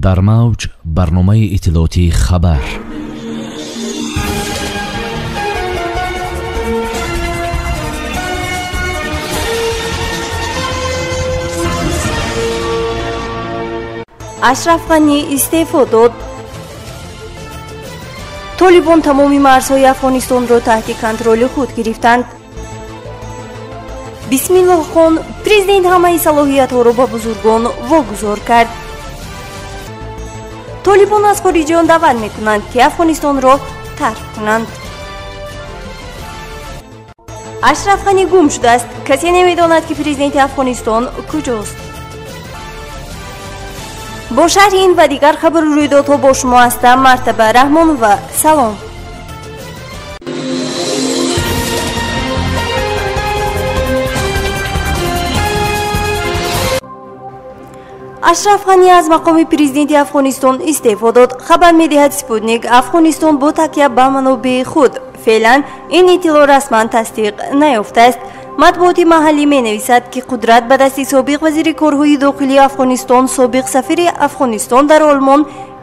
Дар мавҷ барномаи иттилоотии хабар. Ашраф Ғанӣ истеъфо дод. Толибон тамоми марзҳои Афғонистонро таҳти контроли худ гирифтанд. Бисмиллоҳхон, президент ҳамаи салоҳиятҳоро ба бузургон вогузор кард. Толибон аз хориҷиён даъват мекунанд, ки Афғонистонро тарк кунанд. Ашраф Ғанӣ гум шудааст. Касе намедонад, ки президенти Афғонистон куҷост. Бо шарҳи ин ва дигар хабару рӯйдодҳо бо шумо ҳастам Мартаба Раҳмонова. Салом. Ашраф Ғанӣ аз мақоми президенти Афғонистон истеъфо дод. Хабар медиҳад Спутник Афғонистон бо такя ба манобеи худ. Феълан ин иттилоъ расман тасдиқ наёфтааст. Матбуоти маҳаллӣ менависад, ки қудрат ба дасти собиқ вазири корҳои дохилии Афғонистон, собиқ сафири Афғонистон дар Олмон,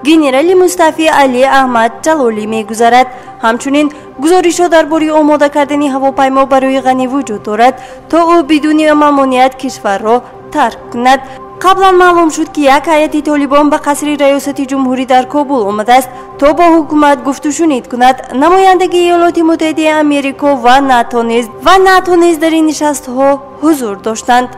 генерали мустаъфӣ Алӣ Аҳмад Ҷалолӣ мегузарад. Ҳамчунин гузоришҳо дар бораи омода кардани ҳавопаймо барои Ғанӣ вуҷуд дорад, то ӯ бидуни мамоният кишварро тарк кунад. Қаблан маълум шуд, ки як ҳайати Толибон ба қасри раёсати ҷумҳурӣ дар Кобул омадааст, то бо ҳукумат гуфтушунид кунад. Намояндагии Иёлоти Муттаҳидаи Америко ва НАТО низ дар ин нишастҳо ҳузур доштанд.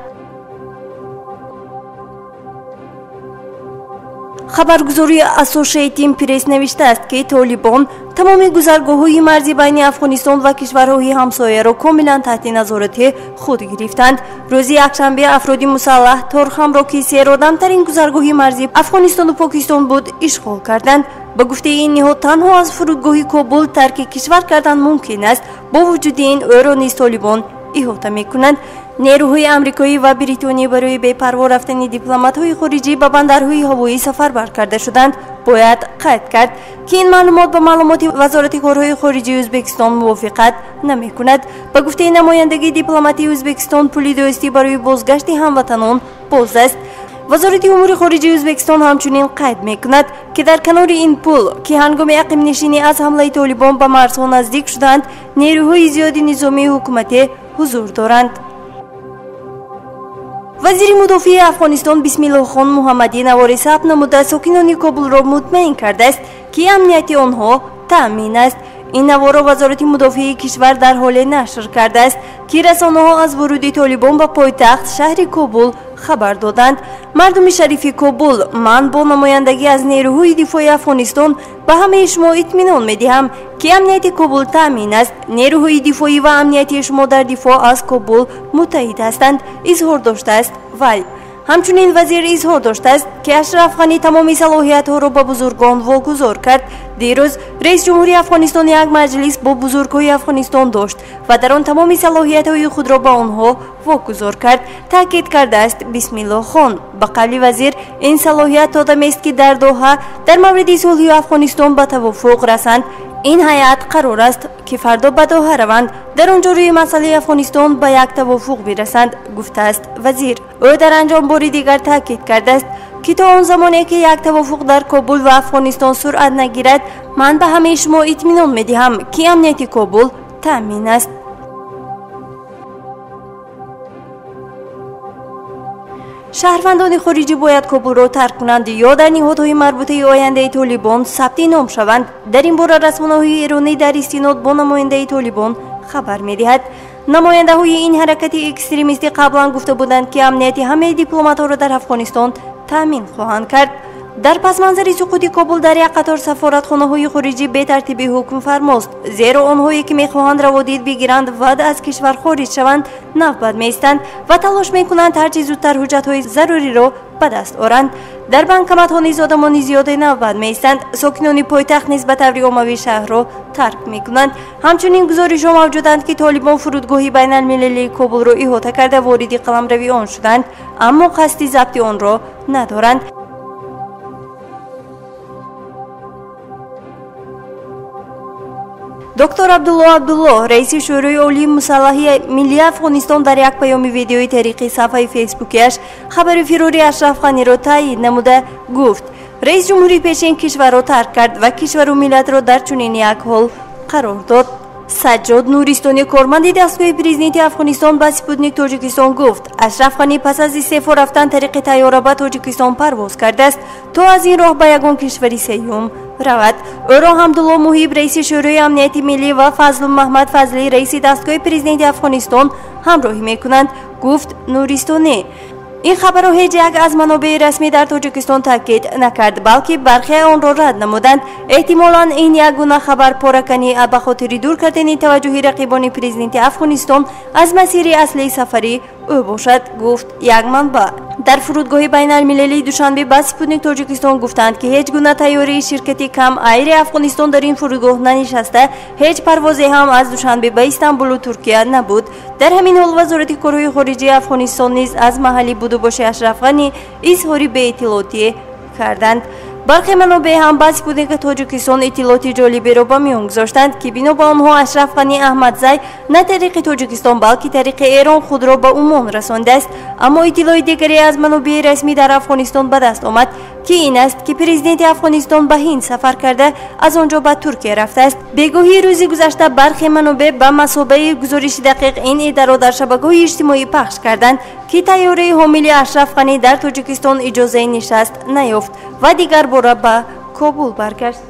Хабаргузории Associated Press навиштааст, ки Толибон тамоми гузаргоҳҳои марзӣ байни Афғонистон ва кишварҳои ҳамсояро комилан таҳти назорати худ гирифтанд. Рӯзи якшанбе афроди мусаллаҳ Торхамро, ки серодамтарин гузаргоҳи марзии Афғонистону Покистон буд, ишғол карданд. Ба гуфтаи ин ниҳод, танҳо аз фурудгоҳи Кобул тарки кишвар кардан мумкин аст. Бо вуҷуди ин, ӯро низ Толибон иҳота мекунанд. Нерӯҳои амрикоӣ ва бритониё барои бепарво рафтани дипломатҳои хориҷӣ ба бандарҳои ҳавоӣ сафарбар карда шуданд. Бояд қайд кард, ки ин маълумот ба маълумоти Вазорати корҳои хориҷии Ӯзбекистон мувофиқат намекунад. Ба гуфтаи намояндагии дипломатии Ӯзбекистон, пули дӯстӣ барои бозгашти ҳамватанон боз аст. Вазорати умури хориҷии Ӯзбекистон ҳамчунин қайд мекунад, ки дар канори ин пул, ки ҳангоми ақибнишинӣ аз ҳамлаи Толибон ба марзҳо наздик шуданд, нерӯҳои зиёди низомии ҳукуматӣ ҳузур доранд. Вазири мудофиаи Афғонистон Бисмиллоҳхон Муҳаммадӣ навори сабт намуда сокинони Кобулро мутмаин кардааст, ки амнияти онҳо таъмин аст. Ин наворро Вазорати мудофиаи кишвар дар ҳоле нашр кардааст, ки расонаҳо аз вуруди Толибон ба пойтахт шаҳри Кобул хабар доданд. Мардуми шарифи Кобул, ман бо намояндагӣ аз нерӯҳои дифои Афғонистон ба ҳамаи шумо итминон медиҳам, ки амнияти Кобул таъмин аст. Нерӯҳои дифоӣ ва амнияти шумо дар дифоъ аз Кобул муттаҳид ҳастанд, изҳор доштааст вай. Ҳамчунин вазир изҳор доштааст, ки Ашраф Ғанӣ тамоми салоҳиятҳоро ба бузургон вогузор кард. Дирӯз раиси ҷумҳури Афғонистон як маҷлис бо бузургҳои Афғонистон дошт ва дар он тамоми салоҳиятҳои худро ба онҳо вогузор кард, таъкид кардааст Бисмиллоҳхон. Ба қавли вазир, ин салоҳият додамест, ки дар Доҳа дар мавриди сулҳи Афғонистон ба тавофуқ расанд. Ин ҳайат қарор аст, ки фардо ба Доҳа раванд, дар он ҷо рӯи масъалаи Афғонистон ба як тавофуқ бирасанд, гуфтааст вазир. Ӯ дар анҷом бори дигар таъкид кардааст, ки то он замоне ки як тавофуқ дар Кобул ва Афғонистон суръат нагирад, ман ба ҳамаи шумо итминон медиҳам, ки амнияти Кобул таъмин аст. Шаҳрвандони хориҷӣ бояд Кобулро тарк кунанд ё дар ниҳодҳои марбутаи ояндаи Толибон сабти ном шаванд. Дар ин бора расонаҳои эронӣ дар истинод бо намояндаи Толибон хабар медиҳад. Намояндаҳои ин ҳаракати экстремистӣ қаблан гуфта буданд, ки амнияти ҳамаи дипломатҳоро дар Афғонистон таъмин хоҳанд кард. Дар пасманзари суқути Кобул дар як қатор сафоратхонаҳои хориҷӣ бетартибӣ ҳукмфармост, зеро онҳое ки мехоҳанд раводид бигиранд ва аз кишвар хориҷ шаванд, навбат меистанд ва талош мекунанд ҳарчи зудтар ҳуҷҷатҳои заруриро ба даст оранд. Дар банкоматҳо низ одамони зиёде навбат меистанд. Сокинони пойтахт низ ба таври оммавӣ шаҳрро тарк мекунанд. Ҳамчунин гузоришҳо мавҷуданд, ки Толибон фурудгоҳи байналмилалии Кобулро иҳота карда вориди қаламрави он шуданд, аммо қасди забти онро надоранд. Доктор Абдулло Абдулло, раиси Шӯрои Олии мусаллаҳи миллии Афғонистон, дар як паёми видеои тариқи саҳфаи фейсбукиаш хабари фирори Ашраф Ғаниро таъйид намуда гуфт: Раис ҷумҳури пешин кишварро тарк кард ва кишвару миллатро дар чунин як ҳол қарор дод. Саҷҷод Нуристонӣ, корманди дастгоҳи президенти Афғонистон, ба Спутник Тоҷикистон гуфт: Ашраф Ғанӣ пас аз истеъфо рафтан тариқи тайёра ба Тоҷикистон парвоз кардааст, то аз ин роҳ ба ягон кишвари сеюм равад. Ӯро Ҳамдулло Муҳиб, раиси Шӯрои амнияти миллӣ, ва Фазлу Маҳмад Фазлӣ, раиси дастгоҳи президенти Афғонистон, ҳамроҳӣ мекунанд, гуфт Нуристонӣ. Ин хабарро ҳеҷ як аз манобеи расмӣ дар Тоҷикистон таъкид накард, балки бархе онро рад намуданд. Эҳтимолан ин як гуна хабар пораканӣ ба хотири дур кардани таваҷҷӯҳи рақибони президенти Афғонистон аз масири аслии сафари ӯ бошад, гуфт як манбаъ. Дар фурудгоҳи байналмилалии Душанбе ба Спутник Тоҷикистон гуфтанд, ки ҳеҷ гуна тайёрии ширкати Кам Айри Афғонистон дар ин фурудгоҳ нанишаста, ҳеҷ парвозе ҳам аз Душанбе ба Истанбулу Туркия набуд. Дар ҳамин ҳол Вазорати корҳои хориҷии Афғонистон низ аз маҳалли будубоши Ашраф Ғанӣ изҳори беиттилоотӣ карданд. Бархе манобеъ ҳам ба Спутник Тоҷикистон иттилооти ҷолиберо ба миён гузоштанд, ки бино ба онҳо Ашраф Ғанӣ Аҳмадзай на тариқи Тоҷикистон, балки тариқи Эрон худро ба Умон расондааст. Аммо иттилои дигаре аз манобеи расмӣ дар Афғонистон ба даст омад, ки ин аст, ки президенти Афғонистон ба Ҳинд сафар карда, аз он ҷо ба Туркия рафтааст. Бегоҳии рӯзи гузашта бархе манобеъ ба масобаи гузориши дақиқ ин иддаро дар шабакаҳои иҷтимоӣ пахш карданд, ки тайёраи ҳомили Ашраф Ғанӣ дар Тоҷикистон иҷозаи нишаст наёфт ва дигар бора ба Кобул баргашт.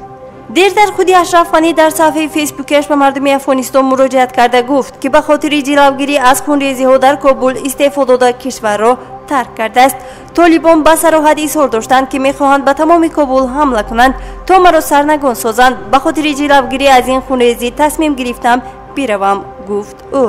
Дертар худи Ашраф Ғанӣ дар саҳифаи фейсбукиаш ба мардуми Афғонистон муроҷиат карда гуфт, ки ба хотири ҷилавгирӣ аз хунрезиҳо дар Кобул истеъфо дода кишварро тарк кардааст. Толибон ба сароҳат изҳор доштанд, ки мехоҳанд ба тамоми Кобул ҳамла кунанд, то маро сарнагон созанд. Ба хотири ҷилавгирӣ аз ин хунрезӣ тасмим гирифтам биравам, гуфт ӯ.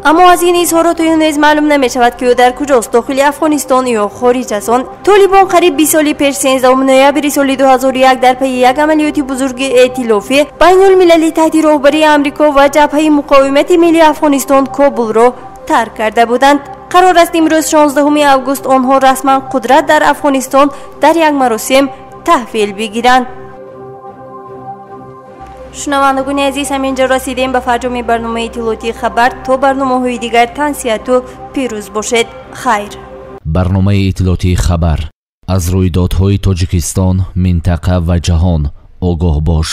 Аммо аз ин изҳороту низ маълум намешавад, ки ӯ дар куҷост, дохили Афғонистон ё хориҷ аз он. Толибон қариб 20 соли пеш, 13 ноябри соли 2001, дар пайи як амалиёти бузурги эътилофӣ байнулмилалӣ таҳти роҳбарии Амрико ва Ҷабҳаи муқовимати миллии Афғонистон Кобулро тарк карда буданд. Қарор аст имрӯз, 16 август, онҳо расман қудрат дар Афғонистон дар як маросим таҳвил бигиранд. Шунавандагони азиз, ҳамин ҷо расидем ба фарҷоми барномаи иттилоотии хабар. То барномаҳои дигар тансиҳату пирӯз бошед. Хайр. Барномаи иттилоотии хабар аз рӯйдодҳои Тоҷикистон, минтақа ва ҷаҳон огоҳ бош.